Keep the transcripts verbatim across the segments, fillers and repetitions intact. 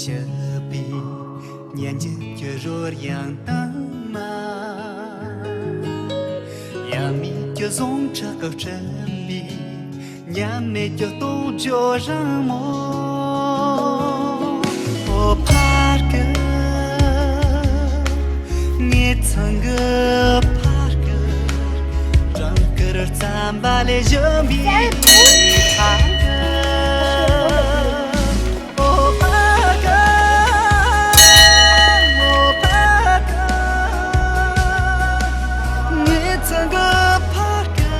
ཞི་བའི་ཉིན་རྒྱུན་གྱི་རོལ་དབྱངས་དྭངས་མ། ཡབ་མེས་ཀྱི་ཟུངས་ཁྲག་གིས་བསྐྲུན་པའི་མཉམ་མེད་ཀྱི་རྟོགས་བརྗོད་རིང་མོ། འོ་ཕ་སྐད། ངའི་ཚང་གི་ཕ་སྐད། སྦྲང་དཀར་རྩམ་པ་ལས་བཞོན་པའི་ཕ་སྐད། འོ་ཕ་སྐད། འོ་ཕ་སྐད། ངའི་ཚང་གི་ཕ་སྐད།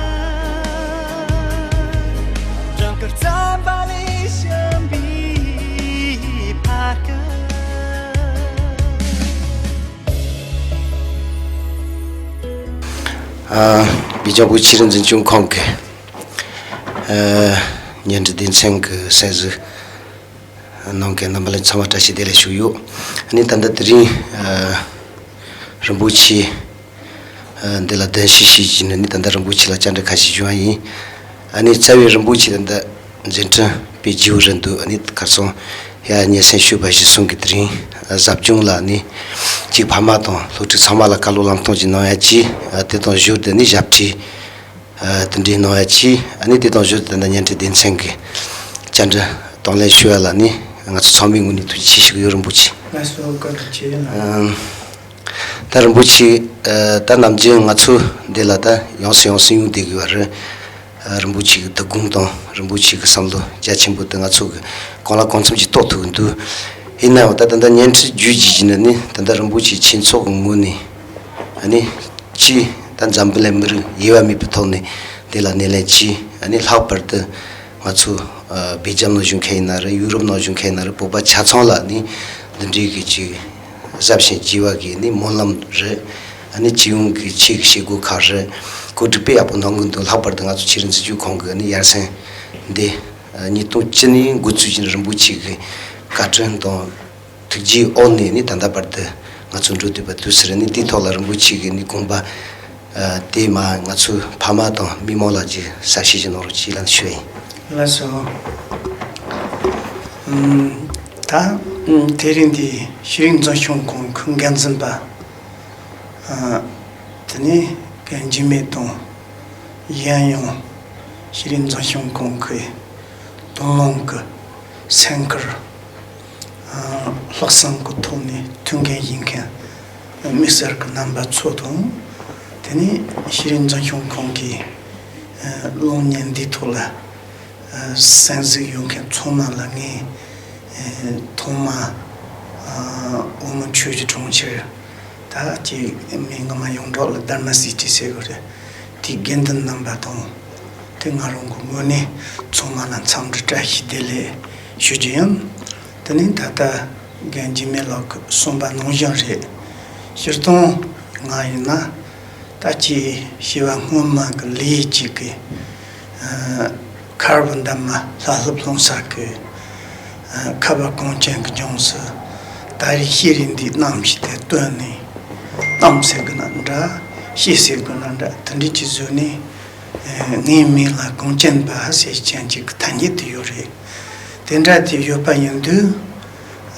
སྦྲང་དཀར་རྩམ་པ་ལས་བཞོན་པའི་ཕ་སྐད། ཨ། བི་ལྗང་བུ་ཆོས་རིག་འཛིན་སྐྱོང་ཁང་གི་ཨ་བརྙན་འཕྲིན་སྡེ་ཚན་གྱི་གསན་གཟིགས་གནང་མཁན་རྣམ་པ་ལ་ཚང་མ་བཀྲ་ཤིས་བདེ་ལེགས་ཞུ་ཡོད། ཨ་ནི་ད་ལྟ་དེ་རིང་ཨ་རིན་པོ་ཆེ་ཨ་འདི་ལ་གདན་ཞུ་ཞུས་བྱས་ནས་ནི་ད་ལྟ་རིན་པོ་ཆེ་ལ་བཅར་འདྲི་ཁ་ཤས་ཞུ་བ་ཡིན། ཨ་ནི་རྩ་བའི་རིན་པོ་ཆེ་ད་ལྟ་མཛད་འཕྲིན་དཔེ་རྒྱས་པོ་རེད་འདུག་ཨ་ནི་ཁ་སང་ཡ་སྙན་སེང་ཞུས་པ་གཞིར་བཟུང་གི་དེ་རིང་ཨ་ཟབ་སྦྱོང་ལ་ནི་གཅིག་ཕ་མ་དང་སློབ་ཕྲུག་ཚང་མ་ལ་བཀའ་སློབ་ལམ་སྟོན་ཅིག་གནང་ཡ་གཅིག་ཨ་དེ་དང་ཞོར་དུ་ནི་ཞབས་ཕྱི་ཨ་དེ་འདྲའི་གནང་ཡ་གཅིག་ཨ་ནི་དེ་དང་ཞོར་དུ་ད་ལྟ་བརྙན་འཕྲིན་སྡེ་ཚན་གྱི་བཅར་འདྲི་དང་ལེན་ཞུ་ཡ་ལ་ནི་ང་ཚོ་ཚང་མའི་ངོས་ནས་ཐུགས་རྗེ་ཆེ་ཞུ་གི་ཡོད། རིན་པོ་ཆེ། ལགས་སོ། བཀའ་དྲིན་ཆེ་ལགས། ཨམ། ད་རིན་པོ་ཆེ་ཨ་ད་ནམ་རྒྱུན་ང་ཚོ་འདི་ལ་ད་ཡོང་སེ་ཡོང་སེ་ཡོང་བསྡད་དགོས་པ་རེད། ཨ་རིན་པོ་ཆེ་གི་སྡིག་དགོངས་དང་རིན་པོ་ཆེ་གི་བསམ་བློ་རྒྱ་ཆེན་པོ་དེ་ང་ཚོ་གི་གང་ལ་གང་འཚམ་ཅིག་རྟོགས་ཐུབ་ཀྱི་འདུག་ཡིན་ནའང་ད་ད་ལྟ་བརྙན་འཕྲིན་བརྒྱུད་བྱས་ནས་ནི་ད་ལྟ་རིན་པོ་ཆེ་ཆོས་ཚོགས་ཀྱི་ངོས་ནས་ཨ་ནི་ཅི་ད་འཛམ་བུ་གླིང་མི་རིགས་དབྱེ་བ་མེད་པའི་ཐོག་ནས་དེ་ལ་སྣེ་ལེན་གྱིས་ཨ་ནི་ལྷག་པར་དུ་ང་ཚོ་ཨ་སྦེལ་ཇམ་ནང་བཞུགས་མཁན་ཡིན་ན་རེད། ཡུ་རོབ་ནང་བཞུགས་མཁན་ཡིན་ན་རེད། བོད་པ་ཆ་ཚང་ལ་ནི་འདི་འདྲའི་གི་ཅིག་ཟབ་ཞིང་རྒྱས་པ་གི་ནི་སྨོན་ལམ་རེད། ཨ་ནི་སྤྱི་ཡོངས་ཀྱི་ཆོས་ཀྱི་བྱེད་སྒོ་ཁག་རེད། གོ་སྒྲིག་དཔེ་ཡག་པོ་གནང་གི་འདུག་ལྷག་པར་དུ་ང་ཚོ་ཆོས་རིག་འཛིན་སྐྱོང་ཁང་གི་ནི་ཡར་སེང་འདི་ཉིས་སྟོང་བཅུ་ནས་འགོ་ཚུགས་ཀྱིན་རིན་པོ་ཆེ་གི་བཀའ་དྲིན་དང་ཐུགས་རྗེའི་འོག་ནས་ནི་ད་ལྟ་བར་དུ་ང་ཚོ་འགྲོ་བསྡད་པ་དུས་སུ་རེད། ནི་དེའི་ཐོག་ལ་རིན་པོ་ཆེ་གི་ནི་དགོངས་པ་ཨ་དེ་མ་ང་ཚོའི་ཕ་མ་དང་མི་མང་ལ་ཅིག་གསལ་བཤད་ཅིག་གནང་རོགས་ཅེས་ལན་ཞུ་ཡིན། ལགས་སོ། ཨམ། ད་ཨམ་དེ་རིང་འདི་ཤེས་རིག་འཛིན་སྐྱོང་ཁང་གི་འགན་འཛིན་པ་ཨ་དེ་ནས་རྒན་འཇིགས་མེད་དང་། གཞན་ཡང་ཤེས་རིག་འཛིན་སྐྱོང་ཁང་གི་དང་བླངས་ཀྱི་སེམས་ཁུར་ཨ་ལྷག་བསམ་གྱི་ཐོག་ནས་མཐུན་རྐྱེན་ཡིན་མཁན་དམིགས་བསལ་གྱི་རྣམ་པ་ཚོ་དང་། དེ་ནས་ཤེས་རིག་འཛིན་སྐྱོང་ཁང་གི་ཨ་གློག་བརྙན་འདིའི་ཐོག་ལ་ཨ་གསན་གཟིགས་ཡོད་མཁན་ཚང་མ་ལ་ངས་ཨ་ཐོག་མ་ཨ་འོག་མིན་ཆོས་ཀྱི་གྲོང་ཁྱེར། ད་ཅིག་མི་ངོ་མ་ཡོངས་གྲགས་ལ་དྷརྨ་སི་ཊི་ཟེར་གི་རེད། དེའི་དགེ་འདུན་རྣམ་པ་དང་། དེ་ང་རང་གི་ངོས་ནས་ཚང་མ་ལ་འཚམས་འདྲི་བཀྲ་ཤིས་བདེ་ལེགས་ཞུ་རྒྱུ་ཡིན། དེ་ནས་ད་ལྟ་རྒན་འཇིགས་མེད་ལགས་ཀྱིས་གསུངས་པ་ནང་བཞིན་རེད། སྤྱིར་བཏང་ང་ཡིན་ན་ད་ཅིག་བྱིས་པ་སྔོན་མ་གི་ལོ་གཅིག་གི་ཨ་མཁར་བུ་འདབ་མ་ལྷ་ལྷུབ་ལྷུང་ས་གི་ཨ་ཁ་བ་གངས་ཅན་གྱི་ལྗོངས་སུ་ད་རེས་ཤེས་རིག་འདིའི་གནམ་གཤིས་དེ་བཏོན་ནས། གཏམ་ཟེར་དགོས་ན་འདྲ། བཤད་ཟེར་དགོས་ན་འདྲ། དེ་འདྲ་ཅིག་བཟོས་ནས་ཨ་ངའི་མིང་ལ་གངས་ཅན་པ་ཟེར་མཁན་ཅིག་གི་ཐ་སྙད་དེ་ཡོད་རེད། དེ་འདྲ་དེ་ཡོད་པ་ཡིན་དུས་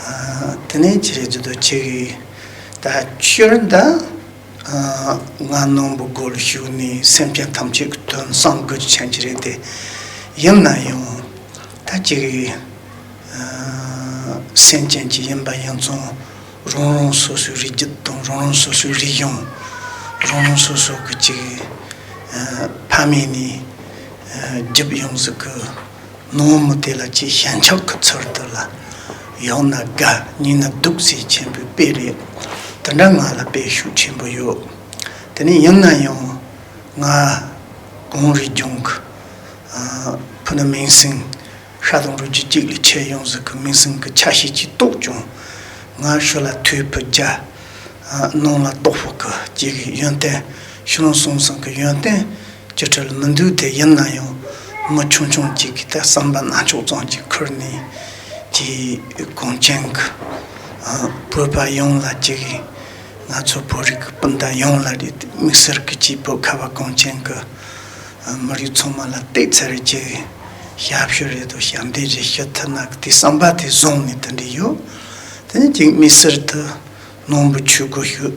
ཨ་དེ་ནས་ཅི་རེད་ཟེར་དུས་ཅིག་ད་སྤྱིར་ད། ང་ནོར་བུ་སྒོ་ལ་ཞུགས་ནས་སེམས་ཅན་ཐམས་ཅད་ཀྱི་དོན་བསམ་དགོས་ཀྱི་ཆ་ཅིག་རེད་དེ། ཡིན་ན་ཡང་ད་ཅིག་སེམས་ཅན་ཅིག་ཡིན་པ་ཡིན་ཙང་རང་རང་སོ་སོའི་རིགས་རྒྱུད་དང་རང་རང་སོ་སོའི་རིག་གཞུང་། རང་རང་སོ་སོ་གི་ཅིག་ཕ་མེས་ནས་རྒྱུད་ཡོངས་སུ་གི་ནང་མི་དེ་ལ་ཅིག་ཞེན་ཆགས་ཀྱི་ཚུལ་དུ་ལ་ཡང་ན་དགའ་ཉིན་ན་སྡུག་ཟེར་ཆེན་པོའི་དཔེ་རེད། དེ་འདྲ་ང་ལ་དཔེ་ཤུགས་ཆེན་པོ་ཡོད། དེ་ནས་ཡིན་ན་ཡང་ང་གངས་རིའི་ལྗོངས་ཀྱི་ཕུ་ནུ་མིང་སྲིང་ཤ་དང་རུས་ཀྱི་གཅིག་ལས་ཆེ་ཡོངས་སུ་གི་མིང་སྲིང་གི་ཆ་ཤས་ཅིག་རྟོགས་ཀྱང་ང་ཤུལ་ལ་ཐོས་ཕུ་རྒྱ་ནང་ལ་རྟོགས་ཕུ་གི་ཅིག་ཡོན་ཏན་ཕྱི་ནང་གསང་གསུམ་གི་ཡོན་ཏན། ཅི་འདྲ་ལ་མི་འདུག་དེ་ཡིན་ན་ཡང་མི་ཆུང་ཆུང་གཅིག་གིས་ད་བསམ་པ་རྣ་ཅོག་ཙམ་གཅིག་ཁུར་ནས་ཀྱི་གངས་ཅན་གྱི་བོད་པ་ཡོངས་ལ་ཅིག་ང་ཚོ་བོད་རིགས་ཀྱི་སྤུན་ཟླ་ཡོངས་ལ་རེད། དམིགས་བསལ་གྱི་ཅིག་བོད་ཁ་བ་གངས་ཅན་གྱི་མི་རིགས་ཚང་མ་ལ་བལྟས་ཚར་རེད་ཅིག་ཞབས་ཞུ་རེད་དོ་ཞབས་འདེགས་རེད་ཞུ་ཐུབ་ན་གི་དེ་བསམ་པ་དེ་བཟུང་ནས་དེ་འདྲ་ཡོད། དེ་ནས་ཅིག་དམིགས་བསལ་དུ་ནོར་བུ་ཆོས་སྒོར་ཞུགས།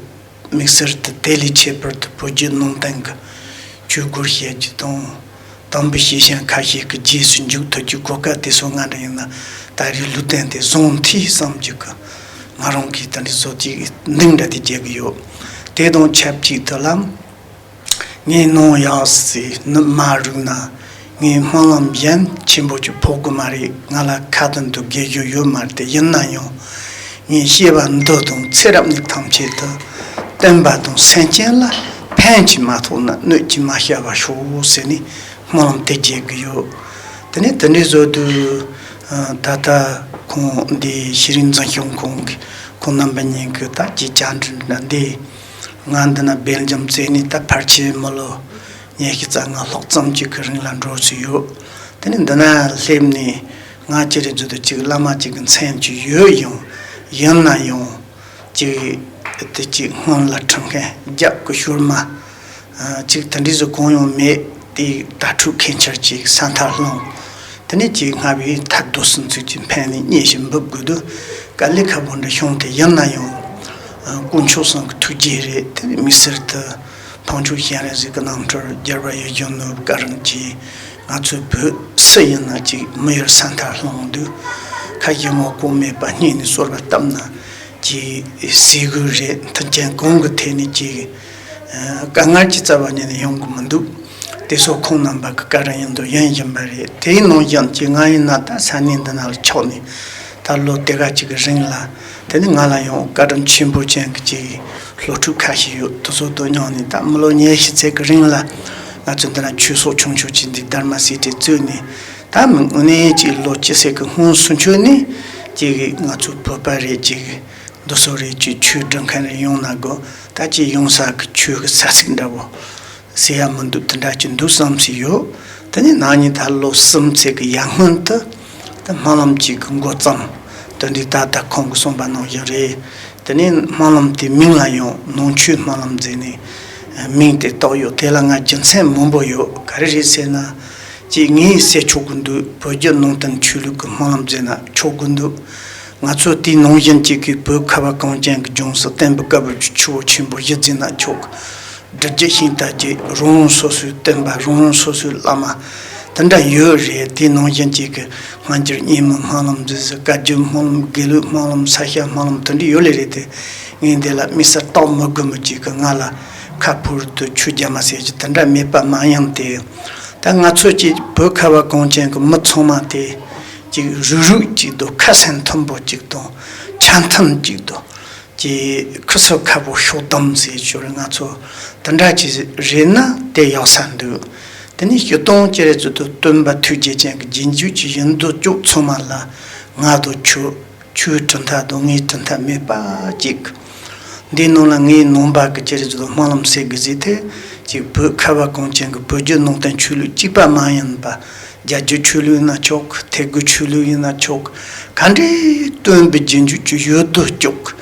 དམིགས་བསལ་དུ་དེ་ལས་ཁྱད་པར་དུ་བོད་བརྒྱུད་ནང་བསྟན་གྱི་ཆོས་སྒོར་བཤད་རྒྱུ་དང་། དམ་པའི་སྐྱེས་ཆེན་ཁ་ཤས་ཀྱི་རྗེས་སུ་འཇུག་ཐུབ་རྒྱུའི་གོ་སྐབས་དེ་ཚོ་ང་འདྲ་ཡིན་ན་ད་རེས་ལུས་རྟེན་དེ་བཟང་ཐོས་བསམ་རྒྱུ་གི་ང་རང་གིས་དེ་འདྲ་བཟོ་ཅིག་འདུག་འདྲ་དེ་བྱེད་ཀྱི་ཡོད། དེ་དང་ཆབས་ཅིག་ཏུ་ལ། ངའི་ནང་ཡང་སྲིད་ནུབ་མ་རུག་ན། ངའི་སྨོན་ལམ་གཞན་ཆེན་པོ་ཅིག་ཕོག་གི་མ་རེད། ང་ལ་ཁ་དན་དུ་དགེ་སྦྱོར་ཡོད་མ་རེད་དེ། ཡིན་ན་ཡང་ངའི་བཤད་པ་འདི་དང་ཚེ་རབས་ནས་ཐམས་ཅད་དུ་བསྟན་པ་དང་སེམས་ཅན་ལ་ཕན་ཅིག་མ་ཐོགས་ན་གནོད་ཅིག་མ་བྱ་བར་ཤོག་ཟེར་ནས་སྨོན་ལམ་དེ་རྒྱག་གི་ཡོད། དེ་ནས་དེ་འདྲའི་བཟོ་དུས་ད་ལྟ་ཁོང་འདི་ཤེས་རིག་འཛིན་སྐྱོང་ཁང་གི་ཁོང་རྣམ་པ་གཉིས་ཀྱི་ད་ཅིག་བཅར་འདྲི་འདྲ་འདི། ང་འདི་ན་སྦེལ་ཇམ་བཙལ་ནས་ད་ཕལ་ཆེར་མི་ལོ་ཉི་ཤུ་རྩ་ལྔ་ལྷག་ཙམ་ཅིག་གི་རིང་ལ་འགྲོ་སྲིད་ཡོད། དེ་ནས་འདི་ན་སླེབས་ནས་ང་ཅི་རེད་བརྗོད་དུ་ཅིག་བླ་མ་ཅིག་གི་མཚན་ཅིག་ཡོད་ཡང་ཡིན་ན་ཡང་ཅིག་དེ་ཅིག་སྔོན་ལ་ཁྲིམས་མཁན་རྒྱབ་ཀྱི་ཤུལ་མ་ཅིག་དེ་འདྲའི་བཟོ་གང་ཡང་མེད་དེ་ད་ཕྲུག་ཁེན་ཆར་ཅིག་ས་མཐར་ལྷུང་། དེ་ནས་ཅིག་སྔ་བའི་ཐར་རྡོ་སུམ་ཚུགས་ཀྱི་ཕན་ནས་རྙེད་ཞིང་འབུབ་དགོས་དུས་དཀའ་ལས་ཁག་པོ་འདྲ་བྱུང་སྟེ། ཡིན་ན་ཡང་དཀོན་མཆོག་གསུམ་གྱི་ཐུགས་རྗེ་རེད། དེ་ནས་དམིགས་བསལ་དུ་འཕགས་མཆོག་སྤྱན་རས་གཟིགས་ཀྱི་རྣམ་ཐར་རྒྱལ་བ་ཡིད་བཞིན་ནོར་བུ་བཀའ་དྲིན་གྱིས་ང་ཚོའི་བོད་སུ་ཡིན་ན་ཅིག་མི་ཡུལ་ས་མཐར་ལྷུང་དུས་ཁ་ཞེ་ངོ་ལྐོག་མེད་པ་སྙིང་ནས་གསོལ་བ་བཏབ་ན་ཅིག་ཟས་གོས་རེད། མཐུན་རྐྱེན་གང་གི་ཐད་ནས་ཅིག་དཀའ་ངལ་གྱི་རྩ་བ་ཉིད་ནས་ཡོང་གི་མི་འདུག་དེ་ཚོ་ཁོང་རྣམ་པ་གི་བཀའ་དྲིན་ཡིན་དུ་ཡིན་བཞིན་པ་རེད། དེའི་ནང་བཞིན་གྱི་ང་ཡིན་ན་ད་ས་གནས་འདི་ན་ལ་ཆགས་ནས་ད་ལོ་དེ་ག་ཅིག་གི་རིང་ལ། དེ་ནི་ང་ལ་ཡང་བཀའ་དྲིན་ཆེན་པོ་ཅན་གྱི་ཅིག་སློབ་ཕྲུག་ཁ་ཤས་ཡོད། དེ་ཚོ་དང་མཉམ་ནས་ད་མི་ལོ་ཉི་ཤུ་ཙམ་གྱི་རིང་ལ་ང་ཚོ་འདི་ན་ཆོས་ཚོགས་ཆུང་ཆུང་ཅིག་འདི་དྷརྨ་སི་ཊི་བཙུགས་ནས། ད་མི་དངོས་གནས་ཅིག་ལོ་བཅུ་ཙམ་གྱི་སྔོན་སུ་འཆོལ་ནས་ཅིག་ང་ཚོ་བོད་པ་རེད་ཅིག་འདི་ཚོ་རེད་ཅིག་ཆོས་སྒྲུབ་མཁན་རེ་ཡོང་ན་དགོས། ད་ཅིག་ཡོང་ས་གི་ཆོས་གི་ས་ཚིགས་འདྲ་བོ་ཟེར་ཡ་མི་འདུག་དེ་འདྲ་ཅིག་འདུག་བསམ་སྲིད་ཡོད། དེ་ནས་ན་ནིང་ད་ལོ་གསུམ་ཙམ་གི་ཡར་སྔོན་དུ་ད་སྨོན་ལམ་ཅིག་གི་འགོ་བརྩམས། དེ་འདྲའི་ད་ལྟ་ཁོང་གིས་གསུངས་པ་ནང་བཞིན་རེད། དེ་ནས་སྨོན་ལམ་དེའི་མིང་ལ་ཡང་ནང་ཆོས་སྨོན་ལམ་ཟེར་ནས་མིང་དེ་བཏགས་ཡོད། དེ་ལ་ང་རྒྱུ་མཚན་མང་པོ་ཡོད། ག་རེ་རེད་ཟེར་ན། ཅིག་ངས་ཟེར་ཆོག་གི་འདུག་བོད་བརྒྱུད་ནང་བསྟན་ཆོས་ལུགས་ཀྱི་སྨོན་ལམ་ཟེར་ན་ཆོག་གི་འདུག་ང་ཚོ་དེའི་ནང་བཞིན་གཅིག་གི་བོད་ཁ་བ་གངས་ཅན་གྱི་ལྗོངས་སུ་བསྟན་པའི་བཀའ་བརྒྱུད་ཆུ་བོ་ཆེན་པོ་བཞི་ཟེར་ན་ཆོག་བསྒྲུབ་བརྒྱུད་ཤིང་རྟ་བརྒྱད་རང་རང་སོ་སོའི་བསྟན་པ་རང་རང་སོ་སོའི་བླ་མ་དེ་འདྲ་ཡོད་རེད། དེའི་ནང་བཞིན་གཅིག་གི་སྔ་འགྱུར་རྙིང་མའི་སྨོན་ལམ་ཟེར་ཟེར། བཀའ་བརྒྱུད་སྨོན་ལམ་དགེ་ལུགས་སྨོན་ལམ་ས་སྐྱ་སྨོན་ལམ་དེ་འདྲ་ཡོད་ལེ་རེད་དེ། ངས་འདི་ལ་དམིགས་བསལ་བཏགས་མི་དགོས་མི་གཅིག་གི་ང་ལ་ཁ་ཕུར་དུ་ཆོས་རྒྱ་མ་ཟེར་གྱི་དེ་འདྲ་མེད་པ་མ་ཡིན་ཏེ། ད་ང་ཚོ་གཅིག་བོད་ཁ་བ་གངས་ཅན་གྱི་མི་ཚང་མ་དེ་གཅིག་རུག་རུག་གཅིག་དང་ཁ་སེམས་མཐུན་པོ་གཅིག་དང་ཆ་མཐུན་གཅིག་དང་གཅིག་ཁུ་སུ་ཁ་བོ་ཤོག་དམ་ཟེར་ཞོར་ང་ཚོ་དེ་འདྲ་གཅིག་རེད་ན་དེ་ཡག་ས་འདུག་དེ་ནས་སྤྱིར་བཏང་ཅི་རེད་ཚུལ་དུ་སྟོན་པ་ཐུགས་རྗེ་ཅན་གྱི་རྗེས་འཇུག་ཅིག་ཡིན་དུ་ཅོག་ཚང་མ་ལ་ང་དང་ཁྱོད། ཁྱོའི་གྲུབ་མཐའ་དང་ངའི་གྲུབ་མཐའ་མེད་པ་གཅིག་འདིའི་ནང་ལ་ངའི་ནང་པ་གི་ཅི་རེད་ཚུལ་དུ་སྨོན་ལམ་ཟེར་གི་ཟེར་ཏེ། གཅིག་བོད་ཁ་བ་གངས་ཅན་གྱི་བོད་བརྒྱུད་ནང་བསྟན་ཆོས་ལུགས་གཅིག་པ་མ་ཡིན་པ། རྒྱ་བརྒྱུད་ཆོས་ལུགས་ཡིན་ན་ཆོག་ཐེག་དགུ་ཆོས་ལུགས་ཡིན་ན་ཆོག་ག་འདྲའི་སྟོན་པའི་རྗེས་འཇུག་ཅིག་ཡོད་དུ་ཅོག་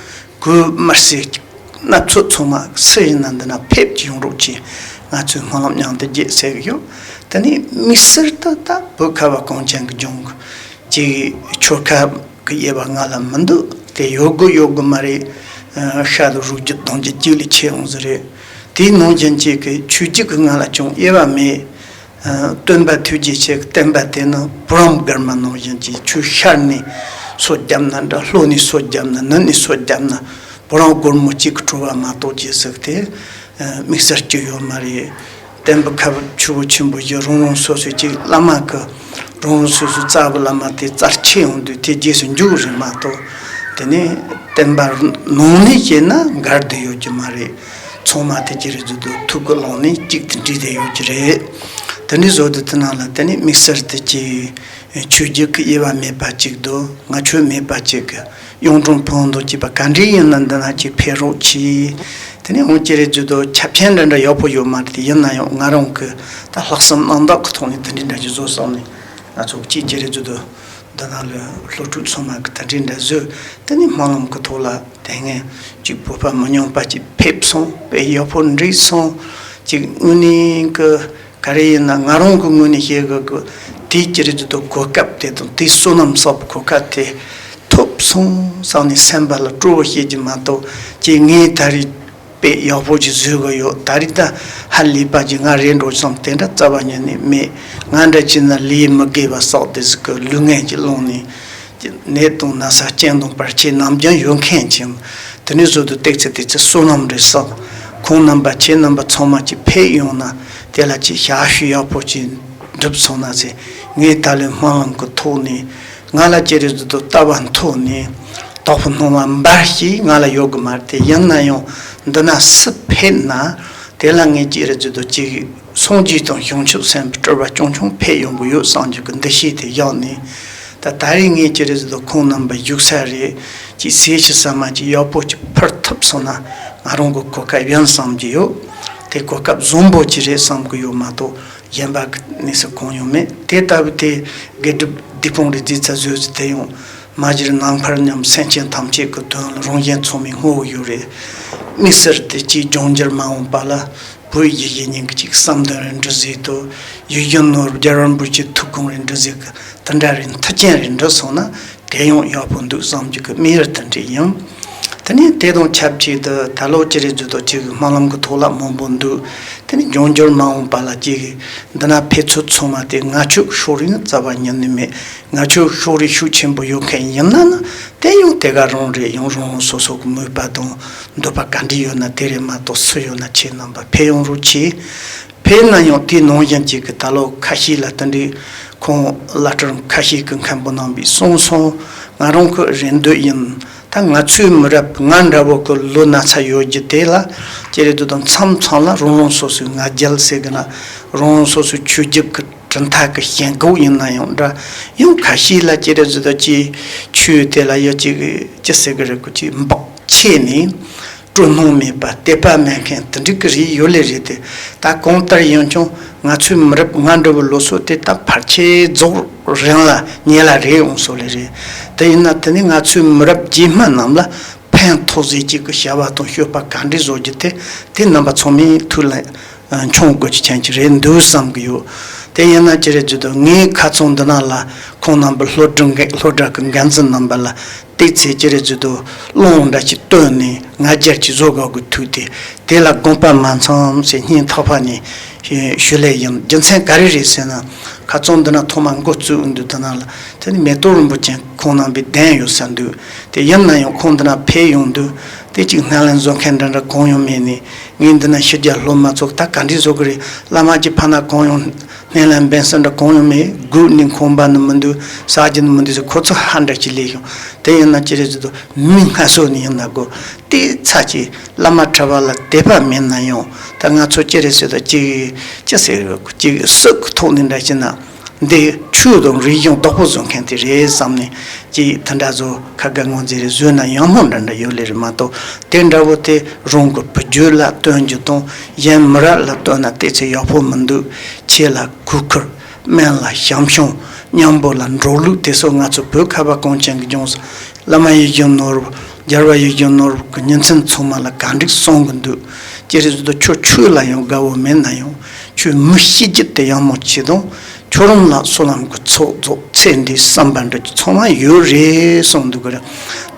གོས་དམར་སེར་སྣ་ཚོགས་ཚང་མ་སུ་ཡིན་ན་འདི་ན་ཕེབས་ཀྱི་ཡོང་རོགས་གྱིས། ང་ཚོས་སྨོན་ལམ་མཉམ་དུ་རྒྱག་ཟེར་གི་ཡོད། དེ་ནས་དམིགས་བསལ་དུ་ད་བོད་ཁ་བ་གངས་ཅན་གྱི་ལྗོངས་ཀྱི་ཆོལ་ཁ་གི་དབྱེ་བ་ང་ལ་མི་འདུག་དེ་ཡོད་དགོས་ཡོད་དགོས་མ་རེད། ཤ་དང་རུས་རྒྱུད་གདུང་རྒྱུད་གཅིག་ལས་ཆེ་འོང་ཟེར་རེད། དེའི་ནང་བཞིན་གཅིག་གི་ཆོས་བརྒྱུད་ཀྱི་ང་ལ་ཅུང་དབྱེ་བ་མེད། སྟོན་པ་ཐུགས་རྗེ་ཆེ་གི་བསྟན་པ་དེ་ནི་བུ་རམ་སྒར་མ་ནང་བཞིན་གྱི་ཆོས་ཤར་ནས་སོ་བརྒྱབ་ན་འདྲ། ལྷོ་ནས་སོ་བརྒྱབ་ན་ནུབ་ནས་སོ་བརྒྱབ་ན་བུ་རམ་སྒོར་མོ་གཅིག་གི་བྲོ་བ་མ་གཏོགས་ཅི་ཟེར་ཏེ། དམིགས་བསལ་གཅིག་ཡོད་མ་རེད། བསྟན་པ་ཁ་བ་ཆུ་བོ་ཆེན་པོ་བཞི་རང་རང་སོ་སོའི་གཅིག་བླ་མ་གི་རང་རང་སོ་སོའི་རྩ་བའི་བླ་མ་དེ་རྩར་ཆད་ཡོང་དུས་དེ་རྗེས་སུ་འཇུག་རེད་མ་གཏོགས། དེ་ནས་བསྟན་པ་ནང་ནས་བཤད་ན་འགལ་འདུ་ཡོད་རྒྱུ་མ་རེད། ཚང་མ་དེ་ཅི་རེད་ཚུལ་དུ་ཐུགས་ཀྱི་ཀློང་ནས་གཅིག་ཏུ་འདྲེས་ཏེ་ཡོད་རྒྱུ་རེད། དེ་འདྲའི་བཟོ་དུས་དེ་ནང་ལ་དེ་ནས་དམིགས་བསལ་དེ་ཅི་ཆོས་བརྒྱུད་ཀྱི་དབྱེ་བ་མེད་པ་གཅིག་དང་ང་ཆོས་མེད་པ་གཅིག་གི་གཡུང་དྲུང་བོན་དང་བཅས་པ་ག་འདྲའི་ཡིན་ན་འདི་ན་ཅིག་ཕེབས་རོགས་གྱིས། དེ་ནས་འོང་ཅི་རེད་ཚུལ་དུ་ཆ་རྐྱེན་འདྲ་འདྲ་ཡག་པོ་ཡོད་མ་རེད་དེ། ཡིན་ན་ཡང་ང་རང་གི་ད་ལྷག་བསམ་རྣམ་དག་གི་ཐོག་ནས་དེ་འདྲའི་འདྲ་ཅིག་བཟོ་བསམ་ནས་ང་ཚོ་གཅིག་ཅི་རེད་ཚུལ་དུ། འདི་ནང་ལ་སློབ་ཕྲུག་ཚང་མ་གི་ད་འདྲའི་འདྲ་བཟོས། དེ་ནས་སྨོན་ལམ་གི་ཐོག་ལ་དེ་སྔོན་གཅིག་བོད་པ་མི་ཉུང་པ་གཅིག་ཕེབས་སོང་། དཔེ་ཡག་པོ་འགྲིག་སོང་། གཅིག་དངོས་གནས་གི་ག་རེ་ཡིན་ན་ང་རང་གི་ངོས་ནས་བཤད་གི་གི་དེའི་ཅི་རིགས་ཀྱི་གོ་སྐབས་དེ་དང་དེའི་བསོད་ནམས་བསགས་པའི་གོ་སྐབས་དེ་ཐོབ་ སོང་བསམ་ནས་སེམས་པ་ལ་སྤྲོ་བོ་བྱེད་ཀྱི་མ་གཏོགས། ཀྱེ་ངས་ད་རེས་དཔེ་ཡག་པོ་ཅིག་བཟོས་གི་ཡོད། ད་རེས་ད་ཧ་ལས་པ་ཅིག་ང་རེད་འགྲོ་བསམ་དེ་འདྲ་རྩ་བ་ཉིད་ནས་མེད། ང་འདྲ་ཅིག་ན་ལས་མི་དགེ་བ་བསགས་དེ་ཟིག་གི་ལུས་ངན་གྱི་ཀློང་ནས་ནད་དང་ན་ཚ་རྐྱེན་དང་བར་ཆད་ནམ་རྒྱུན་ཡོད་མཁན་ཅིག། དེ་ནས་བཟོ་དུ་ཏེག་ཚེ་ཏེག་ཚེ་བསོད་ནམས་རེ་བསགས། ཁོང་རྣམ་པ་ཁྱེད་རྣམ་པ་ཚང་མ་ཅིག་ཕེབས་ཡོང་ན་དེ་ལ་ཅིག་ཞབས་ཞུ་ཡག་པོ་ཅིག་འགྲུབ་སོང་ན་ཟེར། ངས་ད་ལོའི་སྨོན་ལམ་གྱི་ཐོག་ནས། ང་ལ་ཅི་རེད་ཟེར་དུས་ལྟ་བ་མཐོ་ནས་དྭགས་པོ་སྣང་བ་འབར་ཞིག་ང་ལ་ཡོད་གི་མ་རེད་དེ། ཡིན་ན་ཡང་འདི་ན་སུ་ཕེབས་ན་དེ་ལ་ངས་ཅི་རེད་ཟེར་དུས་ཅིག་སངས་རྒྱས་དང་བྱང་ཆུབ་སེམས་དཔའ་སྤྲུལ་པ་རྐྱང་རྐྱང་ཕེབས་ཡོང་གི་ཡོད་བསམ་རྒྱུ་གི་འདུ་ཤེས་དེ་བཞག་ནས། ད་ད་རེས་ངས་ཅི་རེད་ཟེར་དུས་ཁོང་རྣམ་པ་བཞུགས་ས་རེད་ཅིག་ཟས་ཞིག་ཟ་མ་ཅིག་ཡག་པོ་ཅིག་ཕུལ་ཐུབ་སོང་ན་ང་རང་གི་གོ་སྐབས་ཡིན་བསམ་གྱི་ཡོད། དེ་གོ་སྐབས་བཟང་པོ་ཅིག་རེད་བསམ་གྱི་ཡོད་མ་གཏོགས། གཞན་པ་གི་གནས་ཚུལ་གང་ཡང་མེད། དེ་ལྟ་བུ་དེ་དགེ་སྒྲུབ་སྡིག་སྤོང་རེ་རྫས་ཚ་བཟོས་ཚེ་དེ་ཡང་མ་གཞིར་ནམ་མཁར་མཉམ་སེམས་ཅན་ཐམས་ཅད་ཀྱི་དོན་ལ་རང་གཞན་ཚང་མས་བསྔོ་བ་ཡོད་རེད། དམིགས་བསལ་དེ་གཅིག་འབྱུང་འགྱུར་མ་འོངས་པ་ལ་བོད་ཡུལ་གཞིས་གཉིས་ཀྱི་གཅིག་བསམ་དོན་རེ་འགྲུབ་ཟིག་དང་། ཡིད་བཞིན་ནོར་བུ་རྒྱལ་བ་རིན་པོ་ཆེ་ཐུགས་དགོངས་རེ་འགྲུབ་ཟིག་གི་དེ་འདྲ་རེ་མཐུན་རྐྱེན་རེ་འགྲུབ་སོང་ན། དེ་ཡང་ཡག་པོ་འདུག་བསམ་རྒྱུ་གི་དམིགས་ཡུལ་དེ་འདྲ་ཡིན། དེ་ནས་དེ་དང་ཆབས་ཅིག་ཏུ་ད་ལོ་ཅི་རེད་ཟེར་དུས་ཅིག་སྨོན་ལམ་གྱི་ཐོག་ལ་མང་པོ་འདུག་དེ་ནས་འབྱུང་འགྱུར་མ་འོངས་པ་ལ་ཅིག་འདི་ན་ཕེབས་ཚུལ་ཚང་མ་དེ་ང་ཆོས་ཕྱོགས་རིས་ནི་རྩ་བ་ཉིད་ནས་མེད། ང་ཆོས་ཕྱོགས་རིས་ཤུགས་ཆེན་པོ་ཡོད་མཁན་ཡིན་ན་ནི་དེ་ཡང་དེ་ག་རང་རེད། ཡང་རང་རང་སོ་སོ་གི་མོས་པ་དང་འདོད་པ་ག་འདྲ་ཡོད་ན་དེ་རེད་མ་གཏོགས། སུ་ཡོད་ན་ཁྱེད་རྣམ་པ་ཕེབས་ཡོང་རོགས་གྱིས། ཕེབས་ན་ཡང་དེའི་ནང་བཞིན་གཅིག་གི་ད་ལོ་ཁ་ཤས་ལ་དེ་འདྲའི་ཁོང་བླ་སྤྲུལ་ཁ་ཤས་ཀྱི་མཁན་པོ་རྣམ་པས་གསུངས་སོང་། ང་རང་གི་རེ་འདོད་ཡིན། ད་ང་ཚོའི་མི་རབས་ང་འདྲ་བོ་གི་ལོ་ན་ཚ་ཡོད་རྒྱུ་དེ་ལ་ཅི་རེད་འདུག་དང་མཚམས་མཚམས་ལ་རང་རང་སོ་སོའི་ང་རྒྱལ་ཟེར་གི་ན་རང་རང་སོ་སོའི་ཆོས་བརྒྱུད་ཀྱི་གྲུབ་མཐའ་གི་ཞེན་ཁོག་ཡིན་ན་ཡང་འདྲ། ཡང་ཁ་ཤས་ལ་ཅི་རེད་ཟེར་ད་ཅི་ཆོས་དེ་ལ་ཡ་ཅི་ཅི་ཟེར་གི་རེད་གོ་ཅི་འབག་ཆེ་ནས། སྤྲོ་སྣང་མེད་པ་དད་པ་མེད་མཁན་དེ་འདྲ་གི་རིགས་ཡོད་ལེ་རེད་དེ། ད་གང་ལྟར་ཡིན་ཀྱང་ང་ཚོའི་མི་རབས་ང་འདྲ་བོ་ལོ་སོ་དེ་ད་ཕལ་ཆེར་རྫོགས་རན་ལ་ཉེ་ལ་རེད་འོང་སོ་ལེ་རེད། དེ་ཡིན་ན་དེ་ནི་ང་ཚོའི་མི་རབས་རྗེས་མ་རྣམས་ལ་ཕན་ཐོགས་ཟེར་གྱི་གི་བྱ་བ་དང་སྤྱོད་པ་ག་འདྲ་བཟོ་རྒྱུ་དེ་དེ་རྣམ་པ་ཚང་མའི་ཐུགས་ལ་འཆང་དགོས་ཀྱི་ཅན་གྱི་རེད་འདུག་བསམ་གི་ཡོད། དེ་ཡིན་ན་ཅི་རེད་ཟེར་དུས་ངའི་ཁ་ཚོན་འདི་ན་ལ་ཁོང་རྣམ་པ་སློབ་གྲྭ་འགན་སློབ་གྲྭ་གི་འགན་འཛིན་རྣམ་པ་ལ། ཏོག་ཙམ་ཅི་རེད་ཟེར་དུས་སློང་འདྲ་ཅིག་བཏོན་ནས་ང་རྒྱལ་གྱི་བཟོ་དགོས་དགོས་ཐུག་སྟེ། དེ་ལ་དགོངས་པ་མ་ཚོམས་ཟེར་སྙིང་ཐག་པ་ནས་ཞུ་ལས་ཡིན། རྒྱུ་མཚན་ག་རེ་རེད་ཟེར་ན། ཁ་ཚོན་འདི་ན་ཐོག་མ་འགོ་བཙུགས་འདུག་དེ་ན་ལ་དེ་ནི་མེ་ཏོག་རིན་པོ་ཆེ་ཁོང་རྣམ་པའི་གདན་ཡོད་ས་འདུག་དེ་ཡིན་ན་ཡང་ཁོང་འདི་ན་ཕེབས་ཡོང་དུས་དེ་གཅིག་སྣེ་ལེན་བཟོ་མཁན་འདྲ་འདྲ་གང་ཡང་མེད་ནས། ངས་འདི་ན་ཕྱི་རྒྱལ་སློབ་མ་ཚོ་ད་ག་འདྲས་བཟོ་གི་རེད། བླ་མ་གྱི་ཕ་ན་གང་ཡང་སྣེ་ལེན་འབེན་ས་འདྲ་གང་ཡང་མེད། སྒུག་ནས་ཁོམ་པ་ནི་མི་འདུག་ཟ་རྒྱུ་ནི་མི་འདུག་ཟེར་ཁོ་ཚོ་ཧ་འདྲ་ཅིག་ལས་བྱུང་། དེ་ཡིན་ན་ཅི་རེད་ཟེར་དུས་མི་སྔ་སོ་ནས་ཡིན་ན་དགོས་ཏེ་ཚ་ཅིག་བླ་མ་གྲྭ་པ་ལ་དད་པ་མེད་ན་ཡང་ད་ང་ཚོ་ཅི་རེད་ཟེར་དུས་ཅིག་ཅི་ཟེར་ཅིག་སྲོལ་གི་ཐོག་ནས་འདྲ་ཞིག་ན། འདི་ཆོས་དང་རིག་གཞུང་བདག་པོ་བཟོ་མཁན་དེ་རེད་བསམ་ནས་ཅིག་དེ་འདྲ་བཟོ་ཁ་དགའ་ངོ་མཛེས་རེ་བཟོས་ན་ཡང་སྨོན་འདྲ་འདྲ་ཡོད་ལེ་རེད་མ་གཏོགས། དེ་འདྲ་བོ་དེ་རང་གི་བུ་རྒྱུད་ལ་སྟོན་རྒྱུ་དང་གཞན་མི་རབས་ལ་སྟོན་ན་ཏོག་ཙམ་ཡག་པོ་མི་འདུག་ཆོས་ལ་གུས་བཀུར། དམན་ལ་བྱམས་སྐྱོང་། མཉམ་པོ་ལ་འགྲོ་ལུགས་དེ་ཚོ་ང་ཚོ་བོད་ཁ་བ་གངས་ཅན་གྱི་ལྗོངས་སུ་བླ་མ་ཡིད་བཞིན་ནོར་བུ་རྒྱལ་བ་ཡིད་བཞིན་ནོར་བུ་གི་ཉིན་མཚན་ཚང་མ་ལ་ག་འགྲིག་གསུང་གི་འདུག་ཅི་རེད་ཟེར་དུས་ཁྱོད་ཆོས་ལ་ཡང་དགའ་བོ་མེད་ན་ཡང་ཁྱོད་མི་ཤེས་རྒྱུ་དེ་ཡག་མོ་བྱེད་དང་། ཁྱོད་རང་ལ་བསོད་ནམས་ཀྱི་ཚོགས་རྫོགས་ཚེ་འདིའི་བསམ་པ་འགྲུབ་ཀྱི་ཚང་མ་ཡོད་རེད་གསུངས་འདུག་གི་རེད།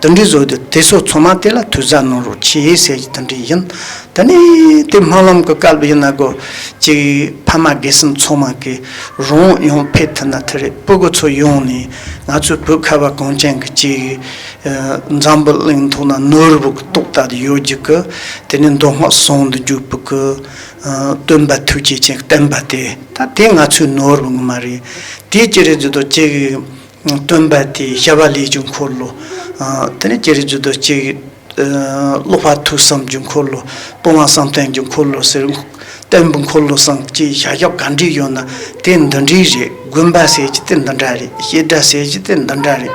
དེ་འདྲའི་བཟོ་དུས་དེ་ཚོ་ཚང་མ་དེ་ལ་ཐུགས་ཟ་གནང་རོགས་གྱིས་ཟེར་གྱི་དེ་འདྲ་ཡིན། དེ་ནས་དེ་སྨོན་ལམ་གྱི་སྐལ་བ་ཡིན་ན་གོ་ཅིག་ཕ་མ་དགེ་སེམས་ཚང་མ་གི་རང་ཡང་ཕེབས་ཐུབ་ན་དེ་རེད། སྤུ་གུ་ཚོ་ཡོང་ནས་ང་ཚོའི་བོད་ཁ་བ་གངས་ཅན་གྱི་ཅིག་འཛམ་བུ་གླིང་ཐོག་ན་ནོར་བུ་གི་ཏོག་ལྟ་དུ་ཡོད་རྒྱུ་གི་དེ་ནས་མདོ་སྔགས་ཟུང་དུ་འཇུག་པའི་གི་སྟོན་པ་ཐུགས་རྗེ་ཅན་བསྟན་པ་དེ་ད་དེ་ང་ཚོའི་ནོར་བུ་ངོ་མ་རེད། དེ་ཅི་རེད་ཟེར་དུས་ཅིག་སྟོན་པ་དེ་ཞི་བ་ལྷས་ཀྱི་འཁོར་ལོ། དེ་ནས་ཅི་རེད་ཟེར་དུས་ཅིག་ཀློག་པ་ཐོས་བསམ་གྱི་འཁོར་ལོ། སྤོང་བ་བསམ་གཏན་གྱི་འཁོར་ལོ་ཟེར། བསྟན་པའི་འཁོར་ལོ་གསུམ་གྱི་བྱ་བཞག་ག་འདྲས་ཡོད་ན་དེ་འདི་འདྲས་རེད། དགོན་པ་ཟེར་གྱི་དེ་འདི་འདྲ་རེད། བཤད་གྲྭ་ཟེར་གྱི་དེ་འདི་འདྲ་རེད།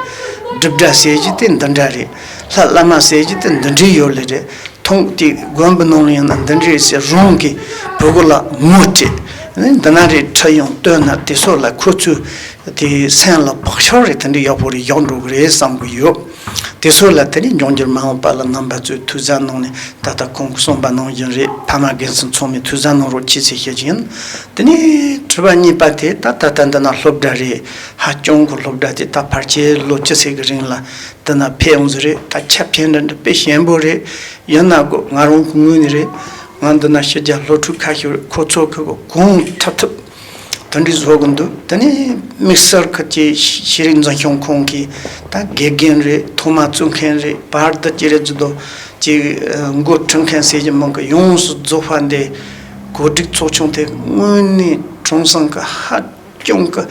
སྒྲུབ་གྲྭ་ཟེར་གྱི་དེ་འདི་འདྲ་རེད། ལྷ་བླ་མ་ཟེར་གྱི་དེ་འདི་འདྲས་ཡོད་ལེ་རེད། མཐོང་དེ་དགོན་པའི་ནང་ལ་ཡིན་ན་འདི་འདྲས་ཟེར་རང་གི་བུ་གུ་ལ་ངོ་སྤྲད། འདི་ན་རེད་ཁྲིད་ཡོང་སྟོན་ན་དེ་ཚོ་ལ་ཁོ་ཚོས་དེ་སེམས་ལ་བག་ཆགས་རེ་དེ་འདྲས་ཡག་པོ་རེ་བཞག་འགྲོ་གི་རེད་བསམ་གི་ཡོད། དེ་ཚོ་ལ་དེ་ནས་འབྱུང་འགྱུར་མ་འོངས་པ་ལ་རྣམ་པ་ཚོས་ཐུགས་བཟའ་གནང་ནས། ད་ལྟ་ཁོང་གིས་གསུངས་པ་ནང་བཞིན་རེད། ཕ་མ་རྒན་གསུམ་ཚང་མས་ཐུགས་བཟའ་གནང་རོགས་གྱིས་ཟེར་ཞུ་རྒྱུ་ཡིན། དེ་ནས་དྲི་བ་གཉིས་པ་དེ། ད་ད་ལྟ་འདི་ན་སློབ་གྲྭ་རེད། ཧ་ཅང་གི་སློབ་གྲྭ་དེ་ད་ཕལ་ཆེར་ལོ་བཅུ་ཙམ་གི་རིང་ལ་འདི་ན་ཕེབས་ཡོང་ཟིག་རེད། ད་ཁྱབ་ཆེན་འདྲ་འདྲ་དཔེ་ཞན་པོ་རེད། ཡིན་ན་གོ་ང་རང་གི་ངོས་ནས་རེད། ང་འདི་ན་ཕྱི་རྒྱལ་སློབ་ཕྲུག་ཁ་ཤས་རེད། ཁོ་ཚོ་གི་གོ་གང་ཐུབ་ཐུབ་དེ་འདྲའི་བཟོ་གི་འདུག་དེ་ནས་དམིགས་བསལ་གྱི་ཤེས་རིག་འཛིན་སྐྱོང་ཁང་གིས་ད་དགེ་རྒན་རེད། ཐོག་མ་བཙུགས་མཁན་རེད། བར་དུ་ཅི་རེད་ཟེར་དུས་ཅིག་འགོ་ཁྲིད་མཁན་ཟེར་གྱི་མིན་གི། ཡོངས་སུ་རྫོགས་པ་འདི་གོ་སྒྲིག་ཚོགས་ཆུང་དེ་དངོས་གནས་དྲང་སྲོང་གི་ཧ་ཅང་གི་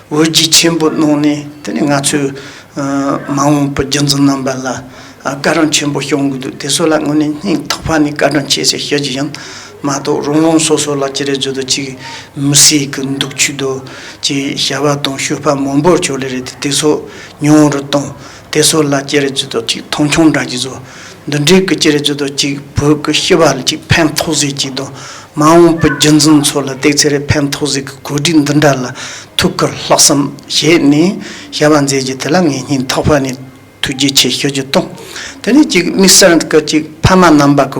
བོད་བརྒྱུད་ཆེན་པོ་གནང་ནས། དེ་ནས་ང་ཚོའི་མ་འོངས་པའི་རྒྱུན་འཛིན་རྣམ་པ་ལ་བཀའ་དྲིན་ཆེན་པོ་བསྐྱངས་གི་འདུག་དེ་ཚོ་ལ་དངོས་གནས་སྙིང་ཐག་པ་ནས་བཀའ་དྲིན་ཆེ་ཟེར་ཞུ་རྒྱུ་ཡིན། མ་གཏོགས་རང་རང་སོ་སོ་ལ་ཅི་རེད་ཟེར་དུས་ཅིག་མི་སེར་གི་འདུག་ཆུ་དོ་ཅིག་བྱ་བ་དང་སྤྱོད་པ་མང་པོར་ཅོ་ལེ་རེད་དེ། དེ་ཚོ་ཉུང་རུ་གཏོང་། དེ་ཚོ་ལ་ཅི་རེད་ཟེར་དུས་ཅིག་མཐོང་ཆུང་འདྲ་གྱི་བཟོ། འདི་འདྲའི་གི་ཅི་རེད་ཟེར་དུས་ཅིག་བོད་གི་སྤྱི་པ་ལ་ཅིག་ཕན་ཐོགས་ཟིག་ཅིག་དང་། མ་འོངས་པའི་རྒྱུན་འཛིན་ཚོ་ལ་ཏོག་ཙམ་རེ་ཕན་ཐོགས་ཟིག་གི་གོ་སྒྲིག་འདི་འདྲ་ལ་ཐུགས་ཁུར་ལྷག་བསམ་བཞེས་ནས་བྱ་བ་མཛད་རྒྱུ་དེ་ལ་ངས་སྙིང་ཐག་པ་ནས་ཐུགས་རྗེ་ཆེ་ཞུ་རྒྱུ་དང་། དེ་ནས་ཅིག་དམིགས་བསལ་གྱི་ཅིག་ཕ་མ་རྣམ་པ་གི་